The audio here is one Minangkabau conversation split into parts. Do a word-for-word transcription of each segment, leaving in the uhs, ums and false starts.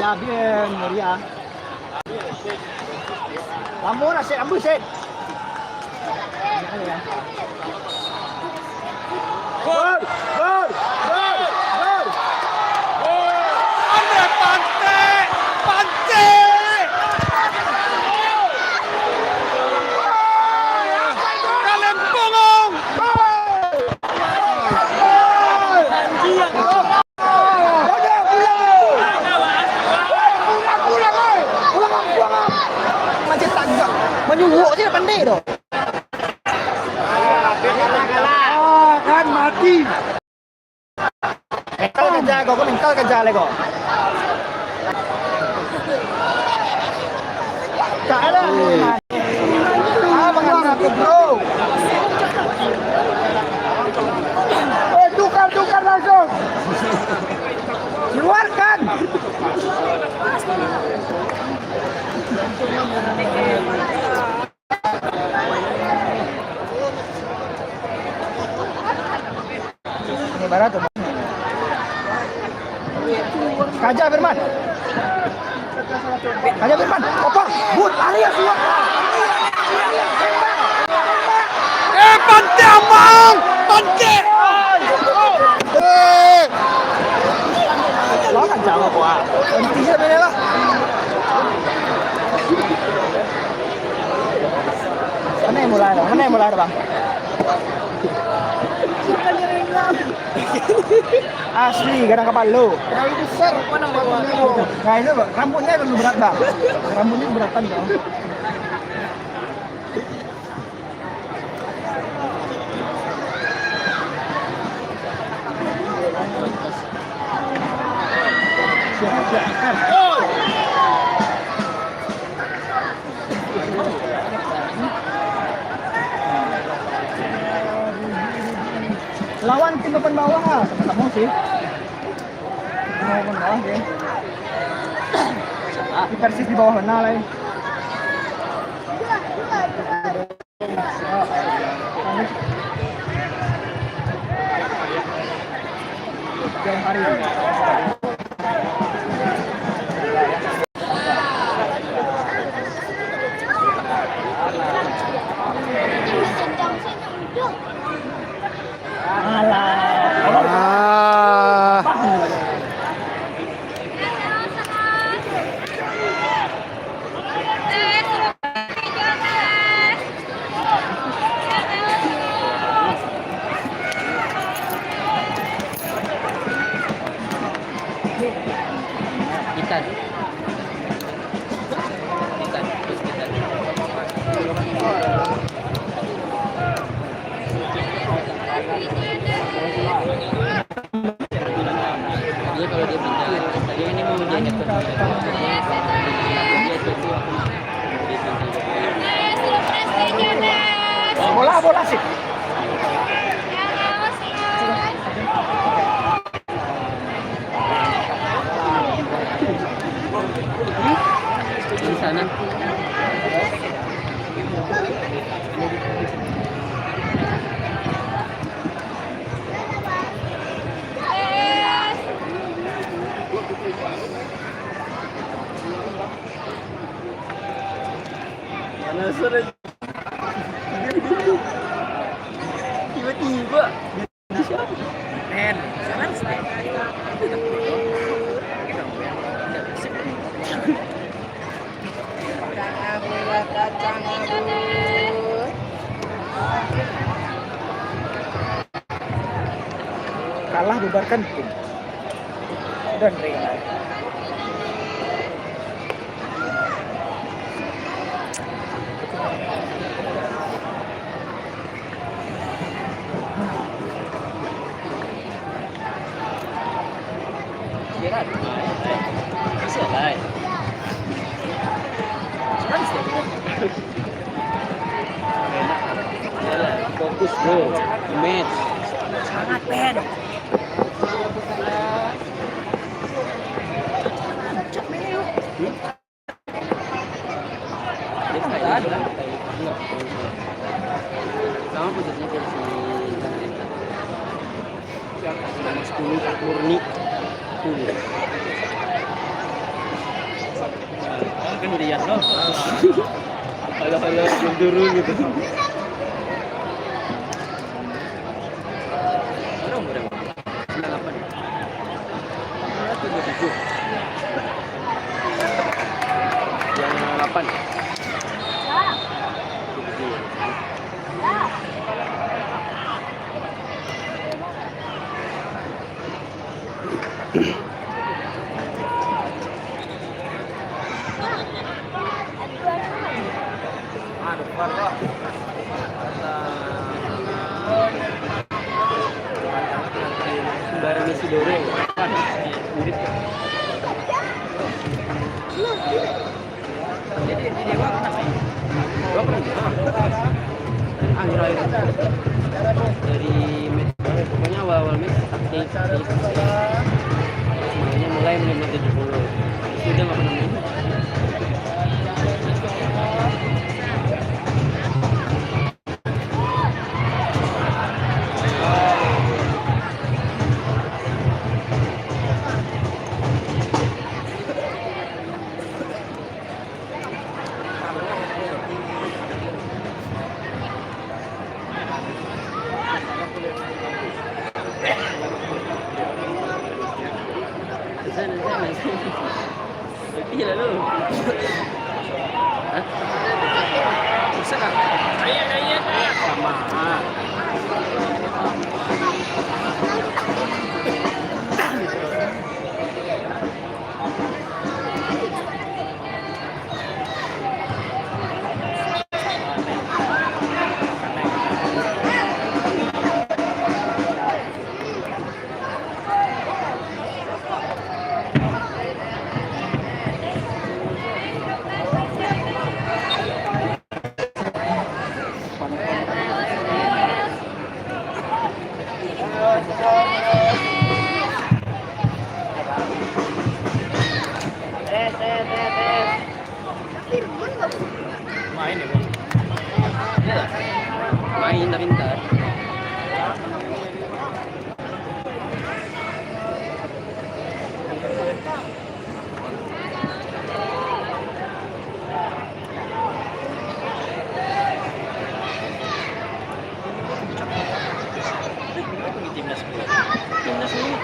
Bien, meriah. Lamo lah, Sep, ambuih, Sep. Gol, gol, gol, gol. Andre Pante, Pante. Kalempongong. Gol. Macam tagak. Manyuruak je pandai tu. Ah, kan mati. Mental kejar kau, kau mental kejar lagi kau. Tak ada. Ah, mengatur aku, bro. Eh, tukar, tukar langsung. Keluarkan. Ini barat tu. Kaja Firman. Kaja Firman. Opa. But. Lari ya, suap. Eh, Pante, Amang. Pante. Eh. Lawan jawab, wah. Henti saja lah. Mana yang mulai, Bang? Mana yang mulai, Bang? Asli, gadang kapalo. Terlalu besar, mana rambutnya, Bang? Nah, itu, Bang. Rambutnya terlalu berat, Bang. Rambutnya beratan, Bang. Lawan tim papan bawah lah, sama-sama sih. Tim papan bawah sih. Di persis di bawah benar lah. Alah. Ikan. Ikan, terus ikan. Dia kalau dia pindah, dia ini mau diajak ke dia itu aku mau. Dia pindah. Bola, bola sih. Di sana. Panas sudah. Tiba-tiba. Men, jangan stay. Kalah bubarkan tim. Dan Rey. Fokus, bro. Match. Semangat, Ben. Sama posisinya kayak si Nomor sepuluh, murni. Hmm. Kan lihat, no. Alah-alah, turun gitu. Berapa umur emang? Sembilan delapan. Sembilan tujuh. Yang delapan. Sembarang isi dorong. Mirip. Jadi, di Dewa pernah main? Gua pernah. Akhir-akhir. Dari match, pokoknya awal-awal match, taktik, taktik, taktik. Terus mainnya mulai menit tujuh puluh. Sudah nggak pernah main. Sana, sana, sana. Tapi lalu. Hah? Bisa kah? Sama. Main ya, Bang? Iya lah. Main tapi ntar. Timnas dulu. Timnas dulu.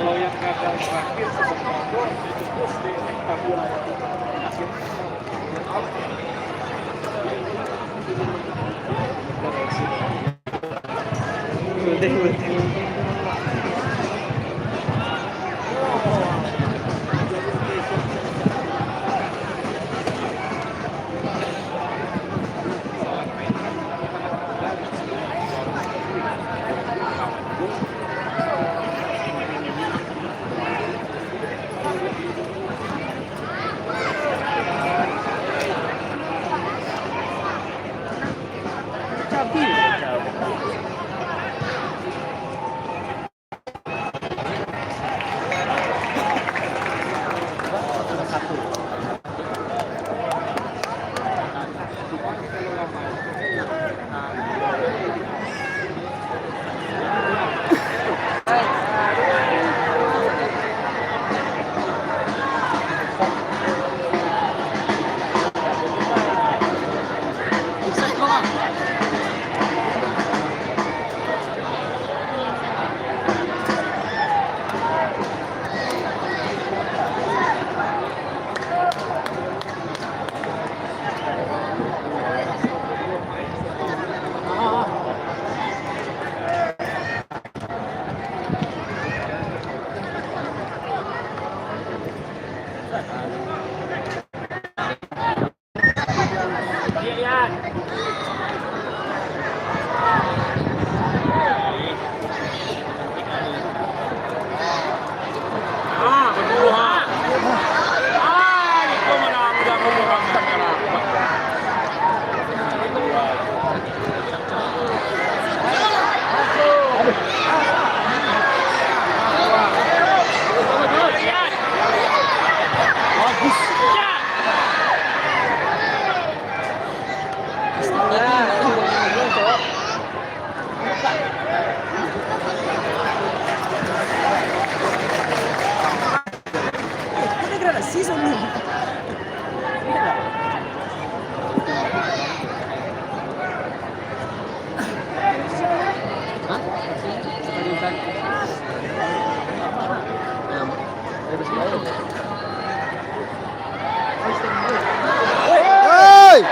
Kalau yang gagal terakhir sebenarnya itu di Tabura. Hei!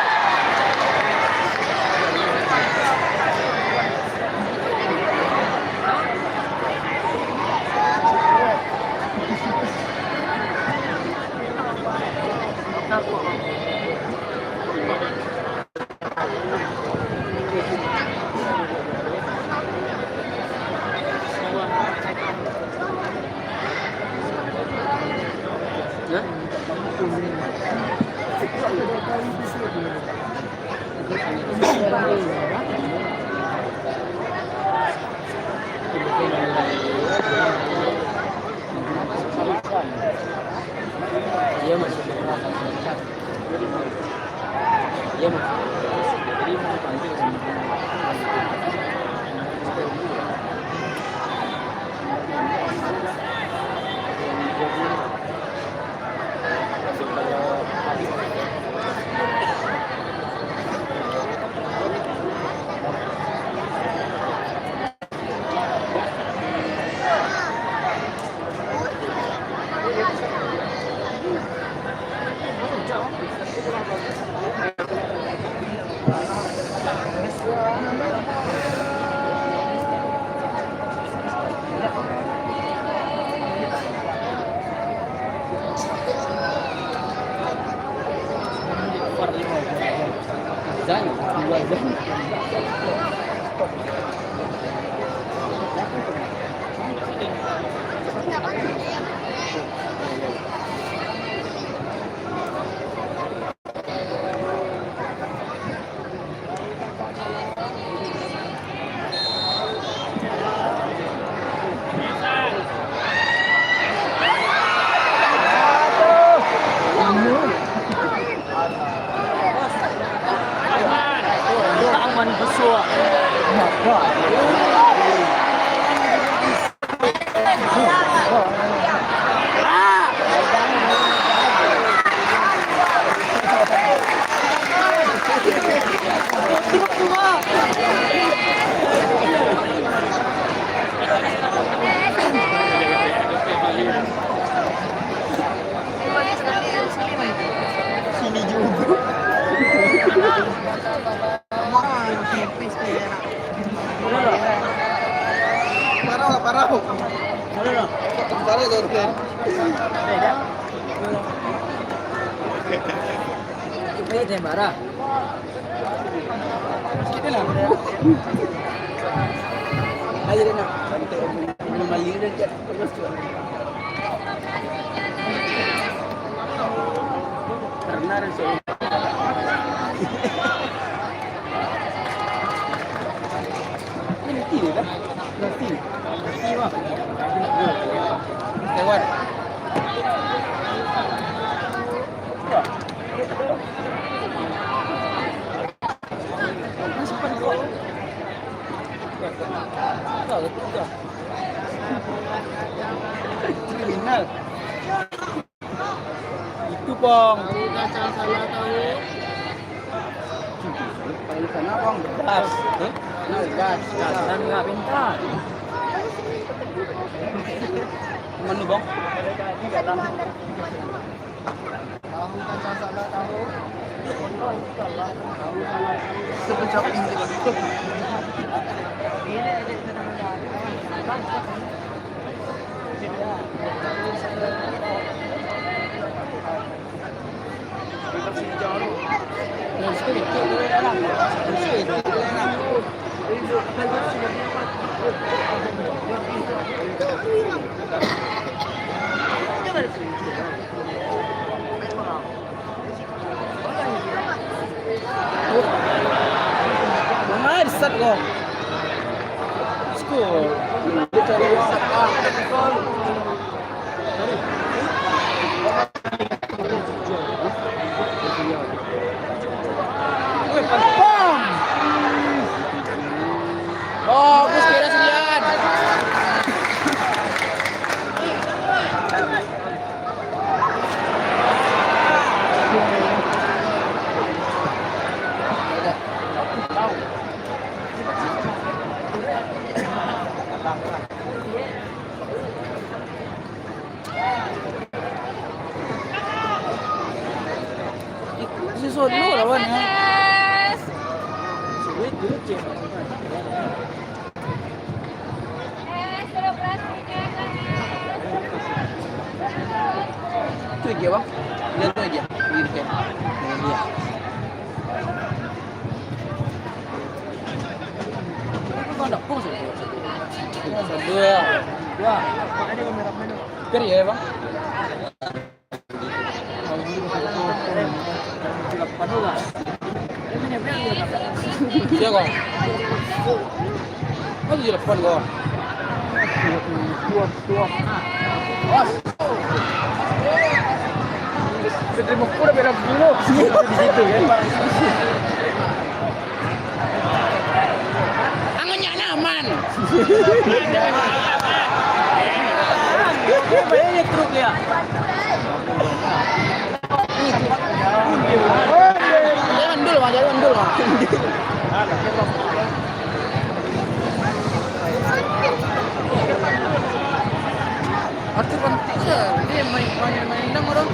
Sini juga. Parah lah, parah. Parah, dokter. Ini tembara. Sikit lah. Ayo, dia nak. Minum air dia, cak. Terus, cak. Karena ada soal. Ini mati dia, kan? Mati. Mati, Bang. Lewat. Kriminal. Itu, Bang. Tahu kacang salah tahu. Kalau sana, Bang, pedas. Hah? Sana pedas. Kacang nggak pintar. Menu, Bang. Tahu kacang salah tahu. Mamain sat ko. Skul. Weh, Yes. Itu aja, Bang. Dia tu aja. Ini dia. Ini dia. Kau nak pause aja. Dua. Dua. Biar ya, Bang. Iya, kau. Oh, tujuh delapan, kau. Terima kasih udah bela dulu. Di situ, ya. Angonnya aman. Banyak truk ya. Jangan dulu, Bang, jangan dulu, Bang. Arthur Pantik je, dia main, main, main dang orang.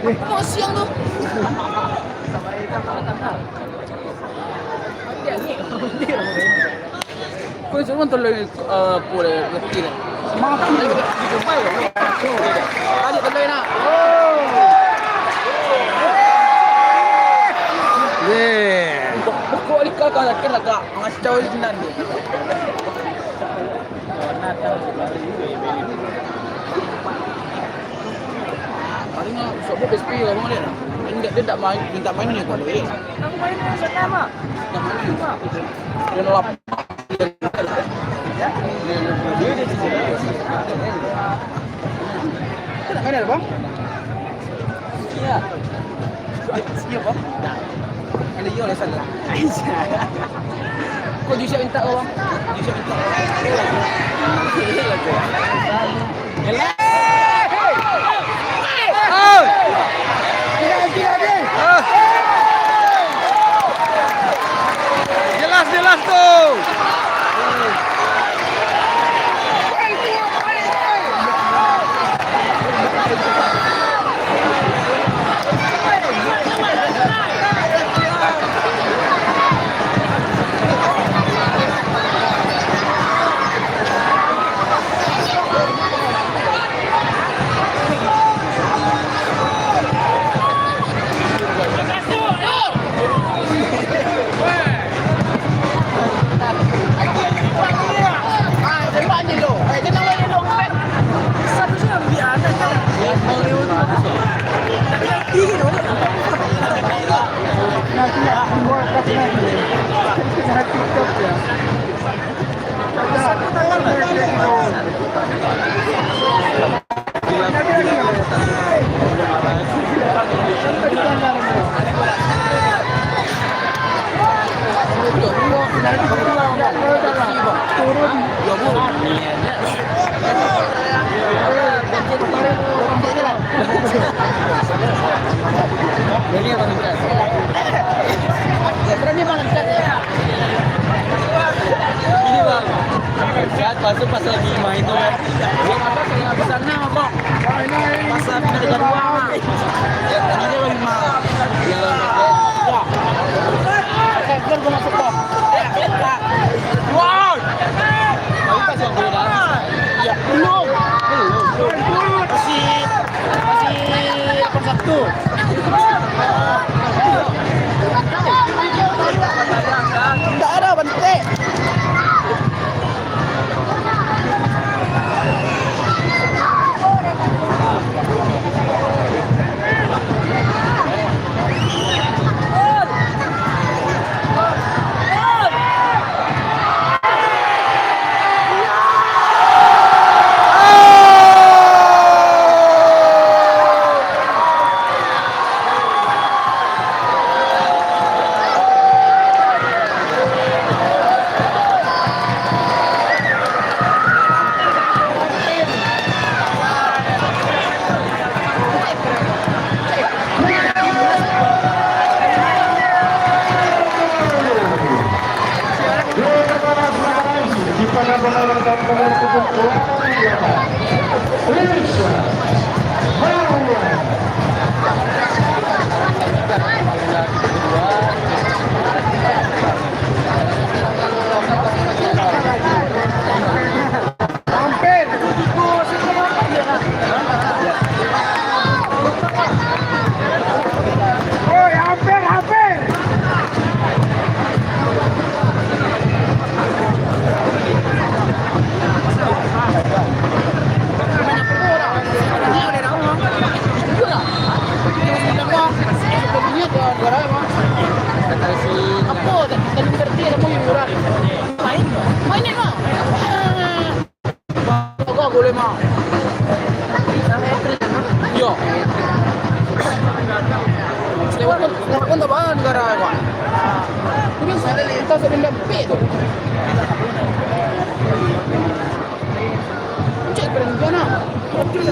Mau siang tu. Kau semua terlalu, eh, boleh letih lah. Semangat kan dia. Ada terlalu nak. Yeah. Pokok ni kau akan kena kau mengacau sinan tu. Paling lah, sobo best player abang lihat lah. Indak, dia tak main, dia tak main ni kali. Aku main dengan Saka, Mak. Tak main. Dia lap. Dia tak main, Bang? Ya. Iya, Bang. Ada yo lah salah. Kau Jusyak minta, Bang. Jusyak minta. Jelas. Jelas, jelas tu. Ini, Bang. Lihat, masuk pas lagi main tuh, kan. Gua kata kayak di sana, Bang. Pas lagi dari jadwal. Ini dia lagi main. Ya. Eh, biar gua masuk, Bang. Wah. Tapi pas yang gue dalam, ya, belum. Belum, belum. Masih, masih delapan satu. Nggak ada, Bante. Main, main, Mak. Agak boleh, Mak. Yo. Selewat pun, selewat pun tak bahan negara, Mak. Terus, kita sudah dapik tu. Cek perempuan, ah. Terus,